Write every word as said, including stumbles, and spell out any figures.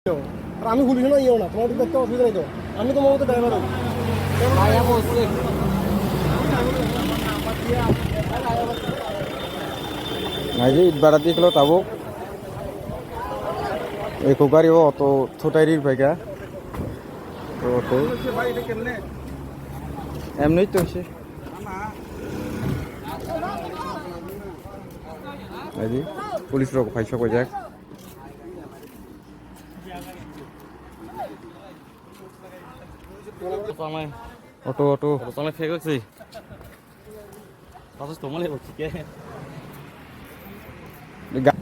আর আমি পুলিশ না ইয়েও না, তোমার তো দেখতে অসুবিধা নেই তো। আমি তোমার মতো driver. Naidi, itbara diklo tabuk. Eko gari o auto thutai ri paika. Auto. Emni to se. Naidi, police rok phaisa kojak. Auto, auto. Auto sanglai phek si. Pasus tongmani bo kike. Ga-